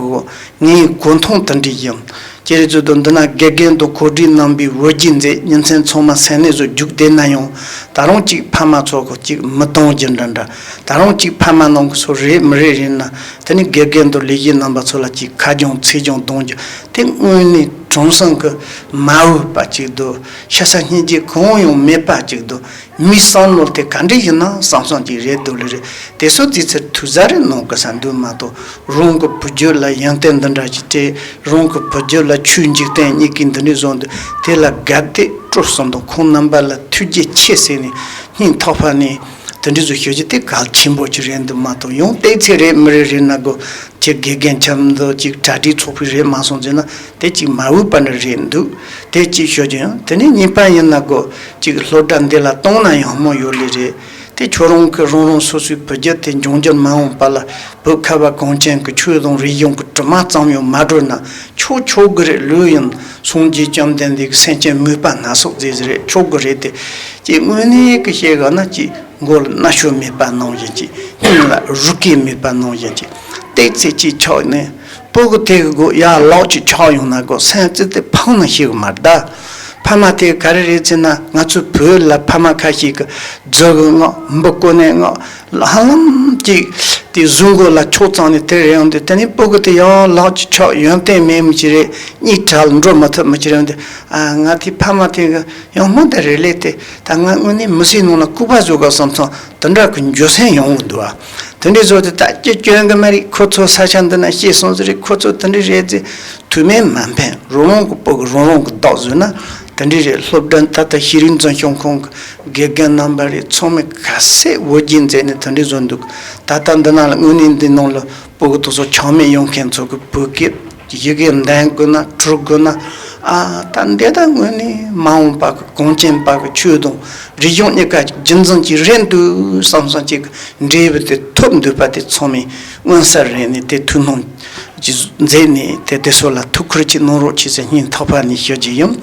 ངའི་གོ་མཐོང་དེ་འདྲ་ཡིན། ཅི་རེད་ཟེར་དུས་འདི་ན་དགེ་རྒན་དང་གོ་སྒྲིག་རྣམ་པའི་བོད་བརྒྱུད་མཛད། ཉིན་མཚན་ཚང་མ་སེམས་ནས་བཟོ་རྒྱུགས་བསྡད་ན་ཡང་། ད་རུང་ཅིག་ཕ་མ་ཚོ་གི་ཅིག་མི་གཏོང་རྒྱུ་འདྲ་འདྲ། ད་རུང་ཅིག་ཕ་མ་ནང་གི་ཚོ་རེད་མི་རེད་རེད་ན། དེ་ནས་དགེ་རྒན་དང་ལས་བྱེད་རྣམ་པ་ཚོ་ལ་ཅིག་ཁ་རྒྱུན་ཚིག་རྒྱུན་གཏོང་རྒྱུ་དེ་དངོས་གནས་དྲང་སྲོང་གི་མ་འོས་པ་ཅིག་འདུག་ཤ་ཚ་སྙིང་རྗེ་གང་ཡང་མེད་པ་ཅིག་འདུག་མིའི་བསམ་བློ་དེ་ག་འདྲ་ཡིན་ན་བསམ་བསམ་ཅིག་རེད་འདུག་ལེ་རེད། དེ་ཚོ་དུས་ཚོད་ཐུགས་ཟ་རེ་གནང་དགོས་ས་འདུག་མ་གཏོགས་རང་གི་བུ་རྒྱུད་ལ་ཡོན་ཏན་འདི་འདྲ་ཞིག་སྤྲད། རང་གི་བུ་རྒྱུད་ལ་ཆོས་འཇིག་རྟེན་གཉིས་ཀའི་འདི་འདྲའི་བཟོ་འདུག་དེ་ལ་དགའ་བདེ་སྤྲོ་གསུམ་དང་ཁོང་རྣམ་པ་ལ་ཐུགས་རྗེ་ཆེ་ཟེར་ནས་སྙིང་ཐག་པ་ནས་དེ་འདྲའི་བཟོ་ཞུ་རྒྱུ་དེ་གལ་ཆེན་པོ་ཅིག་རེད་འདུག་མ་གཏོགས་ཡང་ཏོག་ཙམ་རེད་མི་རེད་རེད་ན་གོ། ཁྱེད་དགེ་རྒན་ཆབ་མདོ་ཅིག་གྲ་སྒྲིག་ཚོགས་པའི་རེད་མ་སོང་ཟེར་ན་དེ་ཅིག་མ་འོས་པ་འདྲ་རེད་འདུག་དེ་ཅིག་ཞུ་རྒྱུ་ཡང་། དེ་ནས་གཉིས་པ་ཡིན་ན་གོ་ཅིག་སློབ་གྲྭ་འདི་ལ་གཏོང་ན་ཡག་མོ་ཡོད་ལེ་རེད། དེ་ཁྱོད་རང་གི་རང་རང་སོ་སོའི་བུ་རྒྱུད་དེ་འབྱུང་འགྱུར་མ་འོངས་པ་ལ་བོད་ཁ་བ་གངས་ཅན་གྱི་ཆོས་དང་རིག་གཞུང་གི་དྲི་མ་ཙམ་ཡང་མ་བྲོ་ན་ཆོག་ཆོག་གི་རེད། ལོས་ཡིན། སངས་རྒྱས་བཅོམ་ལྡན་འདས་ཀྱི་སེམས་ཅན་མོས་པ་སྣ་ཚོགས་མཛད་ཟེར་རེད། ཆོག་གི་རེད་དེ། ཅིག་དངོས་གནས་ཀྱི་བཤད་ག་ན་ཅིག་མགོ་ལ་མནར་གཅོད་མེད་པ་ནང་བཞིན་གྱི། སྙིང་ལ་རུས་སྐལ་མེད་པ་ནང་བཞིན་གྱི། ཏོག་ཙམ་ཅིག་ཆགས་ནས་སྤུ་གུ་དེ་གི་སྒོ་ཡར་ལོག་ཅིག་ཆགས་ཡོང་ན་གོ་སེམས་ཙི་ཏི་ཕངས་ན་ཤེས་གི་མ་རེད་ད། ཕ་མ་དེ་ག་རེ་རེད་ཟེར་ན་ང་ཚོའི་བོད་ལ་ཕ་མ་ཁ་ཤས་ཀྱི་རྫུ་གི་ངག་འབུ་ཀོ་ནས་ངག་ཧ་ལམ་ཅིག་དེ་གཟུགས་མགོ་ལ་ཆགས་ཙང་ནས་དེ་རེད་ཡོང་དུས། དེ་ནས་སྤུ་གུ་དེ་ཡར་ལོག་ཅིག་ཆགས་ཡོན་ཏན་མེད་མི་ཅིག་རེད། གཉིས་གྲལ་འགྲོ་མི་ཐུབ་མི་ཅིག་རེད་ཡོང་དུས། ཨ་ང་དེ་ཕ་མ་དེ་གི་ཡང་སྨོན་འདི་རེ་ལས་ཏེ། ད་ང་དངོས་གནས་མི་ཚེའི་ནང་ལ་ལྐུགས་པ་བཟོ་དགོས་བསམ་སོང་། དེ་འདྲ་གི་འགྱོད་སེམས་ཡོང་གི་འདུག་ཨ། དེ་འདྲའི་བཟོ་དེ་ད་ཅི་སྐྱོན་གི་མ་རེད། ཁོ་ཚོ་ས་ཆ་འདི་ན་སྐྱེས་སོང་ཟེར་རེད། ཁོ་ཚོ་དེ་འདྲའི་རེད་ཟེར་དུས་མེད་མ་ཕན། རང་རང་གི་སྤུ་གུ་རང་རང་གི་བདག་བཟོས་ན་དེ་འདྲའི་རེད། སློབ་གྲྭ་ད་ལྟ་ཤེས་རིག་འཛིན་སྐྱོང་ཁང་གི་དགེ་རྒན་རྣམ་པ་རེད། ཚང་མས་ག་ཚད་བོད་བརྒྱུད་མཛད་ནས་དེ་འདྲའི་བཟོ་འདུག་ད་ལྟ་འདི་ནང་ལ་དངོས་གནས་འདི་ནང་ལ་སྤུ་གུ་དེ་ཚོ་ཆགས་མེད་ཡོང་མཁན་ཚོ་གི་བོད་སྐད་ཡི་གེ་འདོན་དགོས་ན་འབྲི་དགོས་ན། ཨ་ད་འདི་ད་དངོས་གནས་མ་འོངས་པ་གི་གངས་ཅན་པ་གི་ཆོས་དང་རིག་གཞུང་གཉིས་ཀ་རྒྱུན་འཛིན་གྱི་རེད་འདུག་བསམ་བསམ་ཅིག་འབྲས་བུ་དེ་ཐོབ་འདུག་པ་དེ་ཚང་མས་མངོན་གསལ་རེད་ནས། དེ་ཐུགས་སྣང་ཅིག་མཛད་ནས་དེ་དེ་ཚོ་ལ་ཐུགས་ཁུར་ཅིག་གནང་རོགས་གྱིས་ཟེར་སྙིང་ཐག་པ་ནས་ཞུ་རྒྱུ་ཡིན།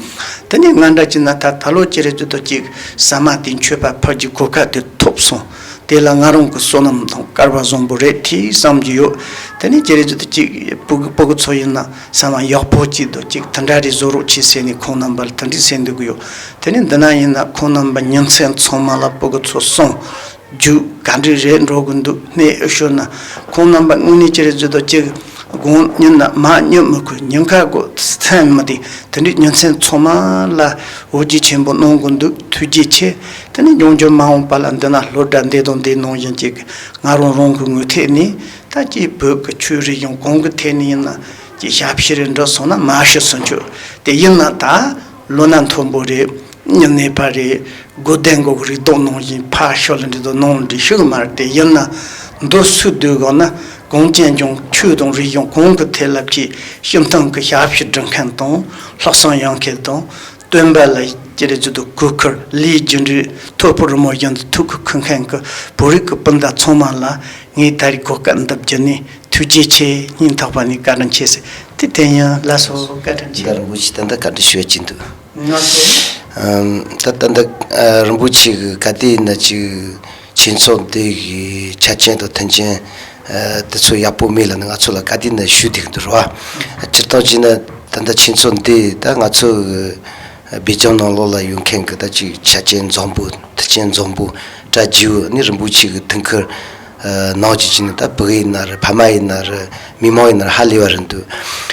དེ་ནས་ང་འདྲ་ཅིག་ན་ད་ད་ལོ་ཅི་རེད་ཅི་ཐོག་ཅིག་ཟ་མ་དེ་མཆོད་པ་ཕུལ་རྒྱུ་གོ་སྐབས་དེ་ཐོབ་སོང་། དེ་ལ་ང་རང་གི་བསོད་ནམས་དང་སྐལ་བ་བཟང་པོ་རེད་དེ་བསམ་གྱི་ཡོད། དེ་ནས་ཅི་རེད་ཅི་ཐོག་ཅིག་སྤུ་གུ་སྤུ་གུ་ཚོ་ཡིན་ན་ཟ་མ་ཡག་པོ་ཅིག་དང་ཅིག་དེ་འདྲ་རེ་བཟོ་རོགས་གྱིས་ཟེར་ནས་ཁོང་རྣམ་པ་ལ་དེ་འདྲས་ཟེར་འདུག་གི་ཡོད། དེ་ནས་འདི་ན་ཡིན་ན་ཁོང་རྣམ་པ་ཉིན་མཚན་ཚང་མ་ལ་སྤུ་གུ་ཚོ་སོང་རྒྱུགས་ག་འདྲས་རེད་འགྲོ་གི་འདུག་སྣེ་ཨེ་ཤོར་ན། ཁོང་རྣམ་པ་དངོས་གནས་ཅི་རེད་ཅི་ཐོག་ཅིག་དགོང་ཉིན་ན་མ་ཉོ་མི་དགོས། ཉིན་ཁ་གོ་སེམས་མི་བདེ། དེ་འདྲས་ཉིན་མཚན་ཚང་མ་ལ་འོ་བརྒྱལ་ཆེན་པོ་གནང་གི་འདུག་ཐུགས་རྗེ་ཆེ། དེ་ནས་འབྱུང་འགྱུར་མ་འོངས་པ་ལ་འདི་ན་སློབ་གྲྭ་འདི་དང་འདི་ནང་བཞིན་ཅིག་ང་རང་རང་གི་ངོས་ཐད་ནས་ད་ཅིག་བོད་ཀྱི་ཆོས་རིག་གཞུང་གང་གི་ཐད་ནས་ཡིན་ན་ཅིག་ཞབས་ཕྱི་རེ་འགྲོ་སོང་ན་མ་ཞུ་སུ་ཆོག་དེ་ཡིན་ན་ད་ལོ་ན་མཐོན་པོ་རེད། མྱི་ནད་པ་རེད། དགོས་ལྡན་གོ་རིགས་ལྡོག་ནང་བཞིན་ཕ་ཤོ་ལ་འདྲི་དོ་ནང་འདྲི་ཤུགས་མར་དེ་ཡིན་ན་འདི་སུ་སྡོད་གོ་ན་གངས་ཅན་ལྗོངས་ཆོས་དང་རིག་གཞུང་གང་གི་ཐད་ལ་གི་སྤྱི་མཐུན་གི་ཞབས་ཕྱི་སྒྲུབ་མཁན་དང་ལྷག་བསམ་ཡོད་མཁན་དང་སྟོན་པ་ལ་ཅི་རེད་ཅི་ཐོག་གུས་བཀུར་ལས་རྒྱུ་འབྲས་ཐོར་བུ་རི་མོ་བཞིན་དུ་ཐུགས་ཁུར་འཁུར་མཁན་གི་བོད་རིགས་ཀྱི་སྤུན་ཟླ་ཚང་མ་ལ་ངས་ད་རེས་གོ་སྐབས་འདི་བརྒྱུད་ནས་ཐུགས་རྗེ་ཆེ། སྙིང་ཐག་པ་ནས་བཀའ་དྲིན་ཆེ་ཟེར་དེ་དེ་ཡིན། ལགས་སོ། བཀའ་དྲིན་ཆེ། ད་རིན་པོ་ཆེ་ད་ལྟ་བཀའ་དྲིན་ཞུ་ཡ་ཅི་འདུག་ང་ཚོ། ཨམ། ད་ད་ལྟ་ཨ་རིན་པོ་ཆེ་གི་ག་དེ་ཡིན་ན་ཅིག་ཆ་ ཁྱེད་ཚོ་འདི་གི་ཆ་རྐྱེན་དང་མཐུན་རྐྱེན་དེ་ཚོ་ཡག་པོ་མེད་ལ་ནི་ང་ཚོ་ལ་ག་དུས་ནས་ཞུ་བསྡད་ཀྱི་འདུག་རེད་བ། སྤྱིར་བཏང་བྱས་ན་ད་ལྟ་ཁྱེད་ཚོ་འདི་ད་ང་ཚོ་བོད་ལྗོངས་ནང་ལོགས་ལ་ཡོད་མཁན་གྱི་ད་ཅིག་ཆ་རྐྱེན་འཛོམས་པོ་མཐུན་རྐྱེན་འཛོམས་པོ་གྲ་རྒྱས་པོ་ནི་རིན་པོ་ཆེ་གི་དུས་འཁོར་ནང་བཞིན་བྱས་ནས་ད་བུ་ག་ཡིན་ན་རེད། ཕ་མ་ཡིན་ན་རེད། མི་མང་ཡིན་ན་རེད། ཧ་ལས་པ་རེད་འདུག་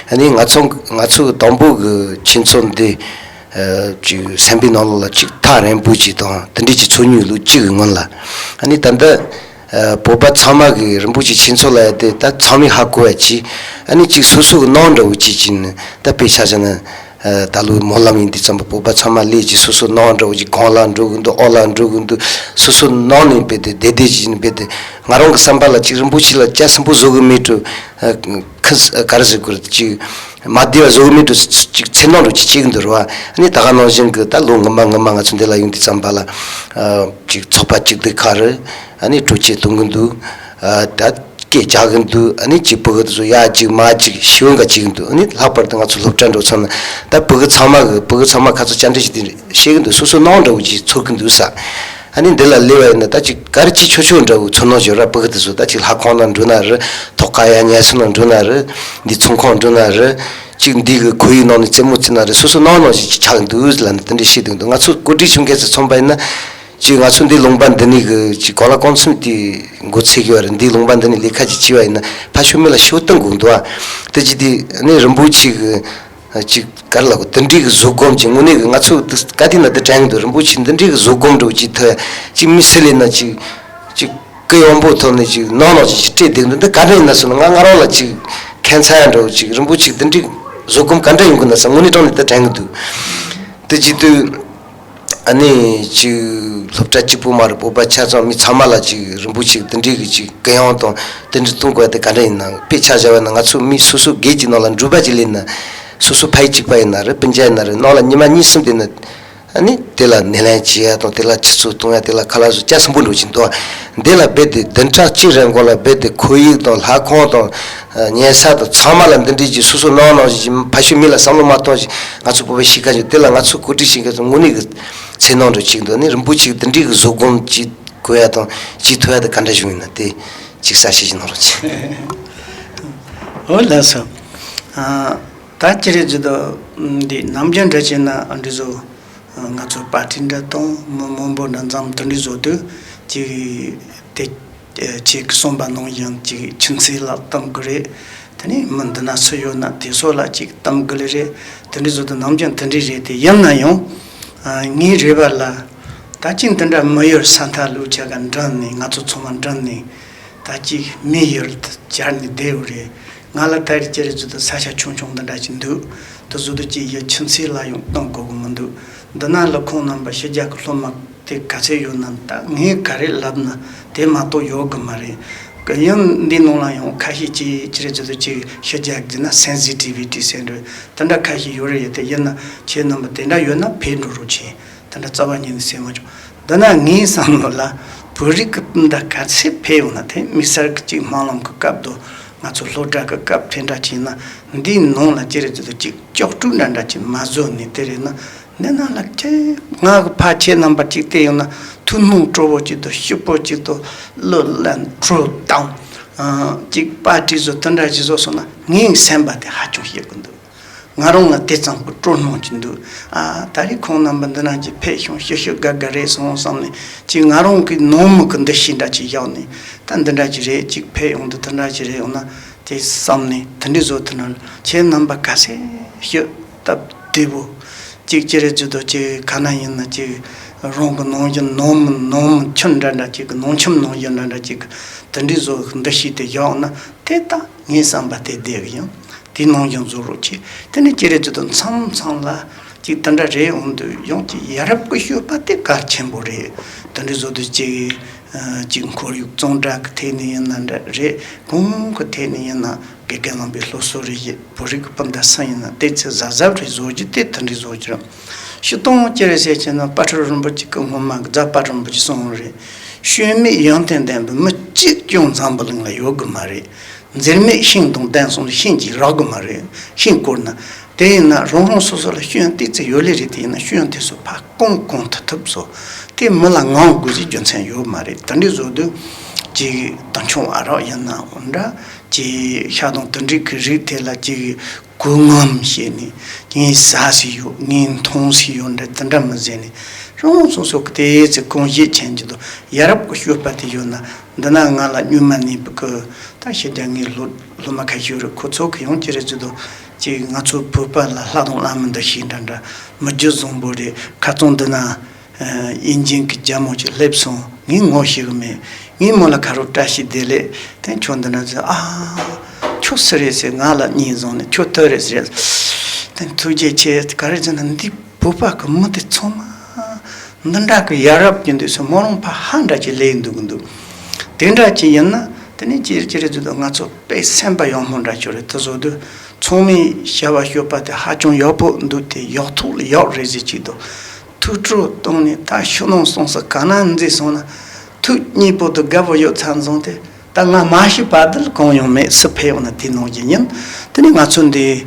ཨ་ནི་ང་ཚོ་ང་ཚོ་གི་དང་པོ་གི་ཁྱེད་ཚོ་འདི་ཅིག་སེམས་པའི་ནང་ལོགས་ལ་ཅིག་ཐག་རིང་པོ་ཅིག་དང་དེ་འདྲའི་ཅིག་ཚོར་སྣང་ལོ་གཅིག་གི་སྔོན་ལ། ཨ་ནི་ད་ལྟ་བོད་པ་ཚང་མ་གི་རིན་པོ་ཆེ་ཁྱེད་ཚོ་ལ་ཡ་དེ་ད་ཚང་མས་ཧ་གོ་བ་ཅིག་ཨ་ནི་ཅིག་སོ་སོ་གི་སྣང་འདྲ་བོ་ཅིག་བྱས་ནས་ད་དཔེ་ཆ་བཞག་ན། ད་ལོ་སྨོན་ལམ་ཡིན་དུས་ཙམ་པ་བོད་པ་ཚང་མ་སླེབས་ཀྱི་སོ་སོ་སྣང་འདྲ་བོ་ཅིག་གང་ལ་འགྲོ་གི་འདུག་ཨོ་ལ་འགྲོ་གི་འདུག་སོ་སོ་སྣང་ནས་རྦད་དེ་བདེ་བདེ་ཅིག་རྦད་དེ་ང་རང་གི་བསམ་པ་ལ་ཅིག་རིན་པོ་ཆེ་ལ་སྐྱ་སེན་པོ་བཟོ་གི་མེད་འགྲོ། ཁི་ག་རེ་ཟེར་དགོས་རེད། ཅིག་མ་བདེ་བ་བཟོ་གི་མེད་འགྲོ། ཅིག་འཚེར་སྣང་འདྲ་བོ་ཅིག་སྐྱེ་གི་འདུག་རེད་བ། ཨ་ནི་ད་ག་ནང་བཞིན་གི་ད་ལོ་སྔོན་མ་སྔོན་མ་ང་ཚོ་འདི་ལ་ཡོང་དུས་ཙམ་པ་ལ་ཅིག་ཚོགས་པ་གཅིག་སྡུད་ཁག་རེད། ཨ་ནི་སྤྲོ་སྐྱིད་གཏོང་གི་འདུག་ད་སྐད་རྒྱག་གི་འདུག་ཨ་ནི་ཅིག་ཕྲུ་གུ་དེ་ཚོ་ཡ་གཅིག་མ་གཅིག་ཤི་བོ་འགའ་བྱེད་ཀྱི་འདུག་ཨ་ནི་ལྷག་པར་དུ་ང་ཚོ་སློབ་གྲྭ་འགྲོ་ཚར་ན་ད་ཕྲུ་གུ་ཚང་མ་གི་ཕྲུ་གུ་ཚང་མ་ཁ་ཚོ་བཅར་འདྲི་ཞིག་དེ་བཤད་ཀྱི་འདུག་སོ་སོ་སྣང་འདྲ་བོ་ཅིག་ཚོར་གྱི་འདུག་ས། ཨ་ནི་འདི་ལ་སླེབས་པ་ཡིན་ན་ད་ཅིག་ག་རེ་ཅིག་ཆོག་ཆོག་འདྲ་བོ་ཚོར་སྣང་ཞིག་ཡོད་ར། ཕྲུ་གུ་དེ་ཚོ་ད་ཅིག་ལྷ་ཁང་ནང་འགྲོ་ན་རེད། ཐོག་ཁ་ཡ་ཉལ་ས་ནང་འགྲོ་ན་རེད། འདི་ཚོང་ཁང་འགྲོ་ན་རེད། ཅིག་འདི་གི་ཁོར་ཡུག་ནང་ནས་རྩེད་མོ་རྩེ་ན་རེད། སོ་སོ་སྣང་སྣང་ཞིག་ཅིག་ཆགས་ཀྱི་འདུག་ལབ་ནས་དེ་འདྲ་བཤད་འདུག་ང་ཚོ་གོ་སྒྲིག་བྱུང་མཁན་ཚོ་མཚོན་པ་ཡིན་ན། ཅིག་ང་ཚོ་འདི་ལུང་པ་འདི་ནས་གི་ཅིག་གོ་ལ་གོང་ཚུན་དེ་འགོ་ཚུགས་ཀྱི་བ་རེད། འདི་ལུང་པ་འདི་ནས་ལས་ཀ་ཅིག་བྱས་པ་ཡིན་ན་ཕ་ཤུལ་མེད་ལ་ཤི་བོ་བཏང་དགོས་འདུག་ཨ། དེ་ཅིག་དེ་ནི་རིན་པོ་ཆེ་གི་ཅིག་ག་རེ་ལབ་དགོས། དེ་འདྲའི་གི་བཟོད་སྒོམ་ཅིག་དངོས་གནས་གི་ང་ཚོ་འདི་ག་དུས་ན་འདི་དྲན་གི་འདུག་རིན་པོ་ཆེ་འདི་འདྲའི་གི་བཟོད་སྒོམ་འདྲ་བོ་ཅིག་ཐོས་ཅིག་མི་སུ་ལས་ན་ཅིག་ཅིག་གུ་ཡངས་པོ་ཐོག་ནས་ཅིག་ནང་ནང་ཅིག་ཅིག་སྤྲད་བསྡད་འདུག་འདི་ག་འདྲ་ཡིན་ན་ཟེར་ན་ང་ང་རང་ལ་ཅིག་ཁྱད་མཚར་འདྲ་བོ་ཅིག་རིན་པོ་ཆེ་འདི་འདྲའི་བཟོད་སྒོམ་ག་འདྲ་ཡོང་གི་ན་ཟེར་དངོས་གནས་དྲང་ནས་འདི་དྲན་གི་འདུག་དེ་བྱེད་དུས། ཨ་ནི་ཅིག་སློབ་གྲྭ་གཅིག་པུ་མ་རེད། བོད་པ་ཆ་ཚང་མི་ཚང་མ་ལ་ཅིག་རིན་པོ་ཆེ་འདི་འདྲའི་གི་ཅིག་གུ་ཡངས་དང་དེ་འདྲ་གཏོང་དགོས་དེ་ག་འདྲ་ཡིན་ན། དཔེ་ཆ་བཞག་པ་ན་ང་ཚོ་མི་སོ་སོ་སྒེར་གྱི་ནང་ལ་འགྲུལ་པ་ཅིག་སླེབས་ན་སོ་སོ་ཕ་ཡུལ་གཅིག་པ་ཡིན་ན་རེད། སྤུན་ཀྱག་ཡིན་ན་རེད། ནང་ལ་ཉི་མ་གཉིས་གསུམ་བསྡད་ན་ཨ་ནི་དེ་ལ་སྣེ་ལེན་བྱེད་ཡ་དང་དེ་ལ་ཆུ་ཚོད་གཏོང་ཡ་དེ་ལ་ཁ་ལག་བཟོ་ཅག་སུན་པོ་འགྲོ་བཞིན་འདུག་འདི་ལ་རྦད་དེ་བདུན་ཕྲག་གཅིག་རིང་གོང་ལ་རྦད་དེ་ཁོར་ཡུག་དང་ལྷ་ཁང་དང་ཉལ་ས་དང་ཚང་མ་ལ་འདི་འདྲའི་ཅིག་སོ་སོ་སྣང་སྣང་ཞིག་ཕ་ཤུལ་མེད་ལ་བསམ་བློ་མ་གཏོང་ཞིག་ང་ཚོ་བོད་པའི་གཤིས་ཀ་ཅིག་དེ་ལ་ང་ཚོ་གོ་སྒྲིག་བྱེད་མཁན་ཚོ་དངོས་གནས་ཀྱི་འཚེར་སྣང་འདྲ་ཅིག་འདུག་ནི་རིན་པོ་ཆེ་འདི་འདྲའི་གི་བཟོད་སྒོམ་ཅིག་དགོས་ཡ་དང་ཅིག་ཐུབ་ཡ་དེ་ག་འདྲ་བྱུང་ཡིན་ན་དེ་ཅིག་གསལ་བཤད་ཅིག་གནང་རོགས་གྱིས། འོ་ལགས་སོ། ཨ། ད་ཅི་རེད་ཅི་ད་འདི་ནམ་རྒྱུན་འདྲ་བྱས་ན་འདི་ཚོ་ང་ཚོ་པར་ཊི་འདྲ་དང་མི་མང་པོ་འདྲ་འཛོམས་དེ་འདྲ་བཟོ་དུས་ཅིག་དེ་ཁྱེད་ཀྱིས་གསུངས་པ་ནང་བཞིན་ཅིག་ཁྱིམ་མཚེས་ལ་གཏོང་གི་རེད། དེ་ནས་མི་འདི་ན་སུ་ཡོད་ན་དེ་ཚོ་ལ་ཅིག་གཏོང་གི་ལེ་རེད། དེ་འདྲ་བཟོ་དུས་ནམ་རྒྱུན་དེ་འདྲ་རེད། དེ་ཡིན་ན་ཡང་ངའི་རེ་བ་ལ་ད་ཅིག་འདི་འདྲ་མི་ཡུལ་ས་མཐའ་ལུག་ཆ་ག་འགྲིམ་ནས་ང་ཚོ་ཚང་མ་འགྲིམ་ནས། ད་ཅིག་མི་ཡུལ་དུ་གྱར་ནས་བསྡད་ཡོད་རེད། ང་ལ་ད་རེས་ཅི་རེད་ཟེར་དུས་ས་ཆ་ཆུང་ཆུང་འདི་འདྲ་ཅིག་འདུག་དེ་བཟོ་དུས་ཅིག་ཡ་ཁྱིམ་མཚེས་ལ་ཡང་གཏོང་དགོས་ཀྱི་མི་འདུག་འདི་ན་ལ་ཁོང་རྣམ་པ་ཕྱི་རྒྱལ་གྱི་སློབ་མ་དེ་ག་ཚད་ཡོད་ན་ད་ངས་ག་རེ་ལབ་ན་དེ་མ་གཏོགས་ཡོད་གི་མ་རེད། གི་ཡང་འདི་ནང་ལ་ཡང་ཁ་ཤས་ཅིག་ཅི་རེད་ཟེར་དུས་ཅིག་ཕྱི་རྒྱལ་གྱི་ན་སེན་སི་ཊི་བི་ཊི་ཟེར་འདྲ་དེ་འདྲ་ཁ་ཤས་ཡོད་རེད། དེ་ཡིན་ན་ཁྱེད་རྣམ་པ་དེ་འདྲ་ཡོད་ན་ཕེབས་འགྲོ་རོགས་བྱེད། དེ་འདྲ་རྩ་བ་ཉིད་ནས་སེམས་མ་བྱུང་། འདི་ན་ངའི་བསམ་བློ་ལ་བོད་རིགས་ཀྱི་སྤུན་ཟླ་ག་ཚད་ཕེབས་ཡོང་ན་དེ་དམིགས་བསལ་གྱི་ཅིག་སྨོན་ལམ་གྱི་སྐབས་དང་ང་ཚོ་སློབ་གྲྭ་གི་སྐབས་དེ་འདྲ་བྱས་ན་འདིའི་ནང་ལ་ཅི་རེད་ཟེར་དུས་ཅིག་སྐྱོ་སྤྲོ་འདྲ་འདྲ་ཅིག་མ་བཟོ་ནས་དེ་རེད་ན་འདི་ན་ལ་ཁྱེད་ང་གི་ཕ་ཁྱེད་རྣམ་པ་ཅིག་བལྟས་ཡོང་ན་ཐུགས་སྣང་སྤྲོ་བོ་ཅིག་དང་སྐྱིད་པོ་ཅིག་དང་གླུ་ལེན་བྲོ་བཏང་ཅིག་པར་ཊི་བཟོ་དེ་འདྲ་ཅིག་བཟོ་སོང་ན་ངའི་སེམས་པ་དེ་ཧ་ཅང་སྐྱིད་ཀྱི་འདུག་ང་རང་ལ་དེ་ཙམ་གྱི་སྤྲོ་སྣང་ཅིག་འདུག་ཨ། ད་རེས་ཁོང་རྣམ་པ་འདི་ན་ཅིག་ཕེབས་བྱུང་ཤི་ཤི་དགའ་དགའ་རེད་སོང་བསམ་ནས་ཅིག་ང་རང་གི་ནང་མི་གི་འདུ་ཤེས་འདྲ་ཅིག་བཞག་ནས་ད་འདི་འདྲ་ཅིག་རེད། ཅིག་ཕེབས་ཡོང་དུས་དེ་འདྲ་ཅིག་རེད་འོང་ན་དེ་བསམ་ནས་དེ་འདྲ་བཟོ་ཐུབ་ན་ཁྱེད་རྣམ་པ་ག་ཚད་ཤི་སྟབས་བདེ་པོ་ཅིག་ཅི་རེད་ཅི་དོ་ཅིག་ག་ན་ཡིན་ན་ཅིག་རང་གི་ནང་བཞིན་ནང་མི་ནང་མི་ཁྱིམ་འདྲ་འདྲ་ཅིག་གི་ནང་ཁྱིམ་ནང་བཞིན་འདྲ་འདྲ་ཅིག་གི་དེ་འདྲ་བཟོ་འདུ་ཤེས་དེ་བཞག་འོང་ན་དེ་ད་ངའི་བསམ་པ་དེ་བདེ་གི་ཡིན། དེའི་ནང་བཞིན་བཟོ་རོགས་གྱིས། དེ་ནས་ཅི་རེད་ཅི་དང་མཚམས་མཚམས་ལ་ཅིག་དེ་འདྲ་རེད་འོང་དུས་ཡང་ཅིག་ཡ་རབས་ཀྱི་སྤྱོད་པ་དེ་གལ་ཆེན་པོ་རེད། དེ་འདྲ་བཟོ་དུས་ཅིག་ཅིག་ཁོར་ཡུག་གཙང་སྦྲ་གི་ཐད་ནས་ཡིན་ན་འདྲ་རེད། གང་གི་ཐད་ནས་ཡིན་ན་དགེ་རྒན་རྣམ་པའི་སློབ་གསོ་རེ་བྱེད། བོད་རིགས་ཀྱི་སྤུན་ཟླ་སུ་ཡིན་ན་དེ་ཚོ་གཟབ་གཟབ་རེ་བཟོ་རྒྱུ་དེ་དེ་འདྲ་བཟོ་རྒྱུ་རེད། སྤྱིར་བཏང་ཅི་རེད་ཟེར་བྱས་ན་དཔལ་སྤྲུལ་རིན་པོ་ཆེ་གི་སྔོན་མ་གི་རྫ་དཔལ་རིན་པོ་ཆེ་གསུངས་པ་རེད། སྐྱོན་མེད་ཡོན་ཏན་ལྡན་པའི་མི་གཅིག་ཀྱང་འཛམ་བུ་གླིང་ལ་ཡོད་གི་མ་རེད། འཛེར་མེད་ཤིང་དང་ལྡན་སོང་ན་ཤིང་གིས་རག་གི་མ་རེད། ཤིང་བསྐོར་ན་ དེ་ཡིན་ན་རང་རང་སོ་སོ་ལ་ཤེས་ཡོན་ཏོག་ཙམ་ཡོད་ལེ་རེད། དེ་ཡིན་ན་ཤེས་ཡོན་དེ་ཚོ་ཕར་སྐོང་གང་ཐུབ་ཐུབ་བཟོ། དེ་མི་ལ་ངོམ་དགོས་ཟེར་རྒྱུ་མཚན་ཡོད་མ་རེད། དེ་འདྲའི་བཟོ་དུས་ཅིག་ད་ཆུང་བ་རོགས་ཡིན་ན་འོ་འདྲ་ཅིག་ཤ་དང་དེ་འདྲའི་གི་རིགས་དེ་ལ་ཅིག་གུ་ངོམ་བྱས་ནས་ངས་ཟ་ཟིག་ཡོད། ངས་འཐུང་ཟིག་ཡོད་འདྲ་དེ་འདྲ་མི་ཟེར་ནས་རང་རང་སོ་སོ་གི་དེ་ཚོ་གང་བྱེད་ཆེན་གྱི་འདུག་ཡ་རབས་ཀྱི་སྤྱོད་པ་དེ་ཡོད་ན། འདི་ན་ང་ལ་སྨྱོན་མ་ནུས་པའི་གི་ད་ཤི་རྒྱ་ངའི་སློབ་སློབ་མ་ཁ་ཤས་རེད། ཁོ་ཚོ་གི་ཡོང་གི་རེད་ཟེར་དུས་ཅིག་ང་ཚོ་བོད་པ་ལ་ལྷ་དང་བླ་མ་འདུ་ཤེས་འདྲ་འདྲ་མི་རྒྱུ་བཟང་པོ་རེད། ཁ་རྩང་འདི་ན་ཨ་དབྱིན་ཇི་གི་རྒྱ་མོ་ཅིག་སླེབས་སོང་། ངས་ངོ་ཤེས་གི་མེད། ངས་མོ་ལ་ཁ་རོག་བཀྲ་ཤིས་བདེ་ལེགས། དེ་ཁྱོད་འདི་ན་ཟེར། ཨ་ཁྱོད་སུ་རེད་ཟེར། ང་ལ་གཉིས་བཟུང་ནས་ཁྱོད་དུ་རེད་ཟེར། དེ་ཐུགས་རྗེ་ཆེ། ག་རེ་ཟེར་ན་འདི་བོད་པ་གི་མི་དེ་ཚང་མ་འདི་འདྲ་གི་ཡ་རབས་ཀྱི་འདུག་སེ་མོ་རང་ཕ་ཧ་འདྲ་ཅིག་ལས་འདུག་གི་འདུག་དེ་འདྲ་ཅིག་ཡིན་ན་དེ་ནས་ཅི་ཅི་རེད་ཟེར་དུས་ང་ཚོ་དཔེ་སེམས་པ་ཡག་མོ་འདྲ་ཅིག་རེད། དེ་བཟོ་དུས་ཚང་མས་བྱ་བ་སྤྱོད་པ་དེ་ཧ་ཅང་ཡག་པོ་འདུག་དེ་ཡག་ཐོག་ལ་ཡག་རེད་ཟེར་གྱི་འདུག་ཐུགས་སྤྲོ་བཏང་ནས་ད་ཕྱི་ནང་གསང་གསུམ་ག་ན་འཛུལ་སོང་ན་ཐུགས་མཉེས་པོ་དང་དགའ་པོ་ཡོད་ཚར་སོང་སྟེ། ད་ང་མ་ཤི་བར་དུ་གང་ཡང་མེད། སུ་ཕེབས་ཡོང་ན་དེ་གནང་རྒྱུ་ཡིན། དེ་ནས་ང་ཚོ་འདི་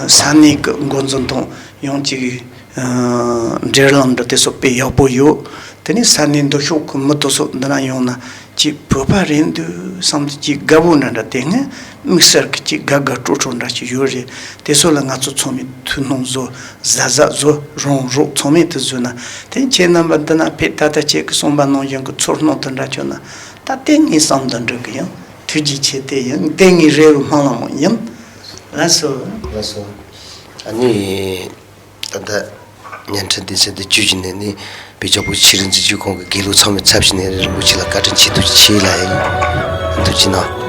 ས་གནས་ཀྱི་འགོ་འཛིན་དང་ཡང་ཅིག་འབྲེལ་ལམ་འདྲ་དེ་ཚོ་དཔེ་ཡག་པོ་ཡོད། དེ་ནས་ས་གནས་འདི་ཕྱོགས་ཀྱི་མི་དེ་ཚོ་འདི་ན་ཡོང་ན་ཅིག་བོད་པ་རེད་འདུག་བསམ་སྟེ་ཅིག་དགའ་པོ་འདྲ་འདྲ། དེ་སྔ་དམིགས་བསལ་གྱི་ཅིག་དགའ་དགའ་སྤྲོ་སྤྲོ་འདྲ་ཅིག་ཡོད་རེད། དེ་ཚོ་ལ་ང་ཚོ་ཚང་མས་ཐུགས་སྣང་བཟོ། གཟབ་གཟབ་བཟོ། རང་རོགས་ཚང་མས་དེ་བཟོས་ན། དེ་ཁྱེད་རྣམ་པ་འདི་ན་ཕེབས། ད་ལྟ་ཁྱེད་ཀྱི་གསུངས་པ་ནང་བཞིན་གྱི་ཚོར་སྣང་དེ་འདྲ་བྱུང་ན། ད་ལྟའི་ངའི་བསམ་དུ་འགྲིག་གི་ཡིན། ཐུགས་རྗེ་ཆེ། དེ་ཡིན། དེ་ངའི་རེ་བའི་སྨོན་ལམ་ཡིན། ལགས་སོ། ལགས་སོ། ཨ་ནི། ད་ལྟ་བརྙན་འཕྲིན་སྡེ་ཚན་དེ་བརྒྱུད་བྱས་ནས་ནི་བོད་ལྗོངས་བོད་ཀྱི་ཆོས་རིག་འཛིན་སྐྱོང་ཁང་གི་དགེ་ལུགས་ཚང་མའི་ཚབ་བྱས་ནས་རིན་པོ་ཆེ་ལ་བཀའ་དྲིན་ཆེ། ཐུགས་རྗེ་ཆེ་ལ་ཡིན། ཐུགས་རྗེ་གནང་།